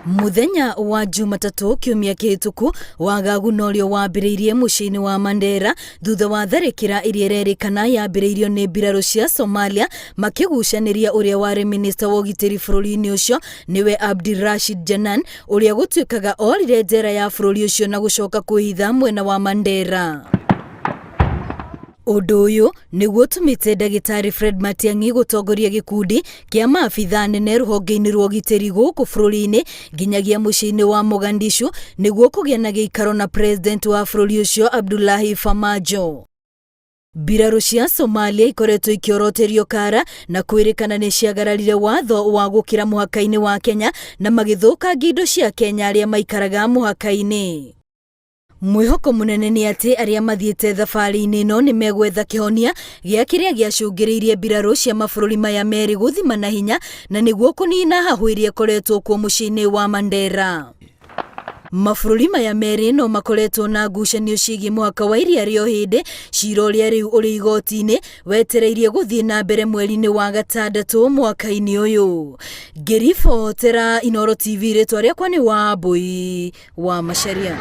Mũthenya wa Jumatatũ kiumia kĩhĩtũku, wagagu norĩo wambĩrĩirie mũciĩ-inĩ wa Mandera thutha wa tharĩkĩra ĩrĩa ĩrerĩkana yambĩrĩirio nĩ mbirarũ cia Somalia makĩgucanĩria ũrĩa warĩ minista wa ũgitĩri bũrũri-inĩ ũcio nĩwe Abdirashid Janan ũrĩa gũtuĩkaga orire njera ya bũrũri ũcio na gũcoka kwĩhitha mwena wa Mandera. Ũndũ ũyũ nĩguo ũtũmĩte ndagĩtarĩ Fred Matiang'i gũtongoria gĩkundi kĩa maabithaa anene rũhonge-inĩ rwa ũgitĩri gũkũ bũrũri-inĩ nginyagia mũciĩ-inĩ wa Mogadishu nĩguo kũgĩa na gĩikaro na president wa bũrũri ũcio Abdullahi Farmajo. Mbirarũ cia Somalia ikoretwo ikĩoroterio kara na kwĩrĩkana nĩ ciagararire watho wa gũkĩra mũhaka-inĩ wa Kenya na magĩthũkangia indo cia Kenya arĩa maikaraga mũhaka-inĩ. Mwĩhoko mũnene nĩ atĩ arĩa mathiĩte thabarĩ-inĩ ĩno nĩ megwetha kĩhonia gĩa kĩrĩa gĩacũngĩrĩirie mbirarũ cia mabũrũri maya merĩ gũthima na hinya na nĩguo kũnina hahũ ĩrĩa ĩkoretwo kuo mũciĩ-inĩ wa Mandera. Mabũrũri maya merĩ no makoretwo na ngucanio ciĩgiĩ mũhaka wa iria rĩa Ũhĩndĩ, cira ũrĩa rĩu ũrĩ igoti-inĩ wetereirie gũthiĩ na mbere mweri-inĩ wa gatandatũ mwaka-inĩ ũyũ. Ngĩribotera Inooro TV rĩtwa rĩakwa nĩ Wambũi wa Macharia.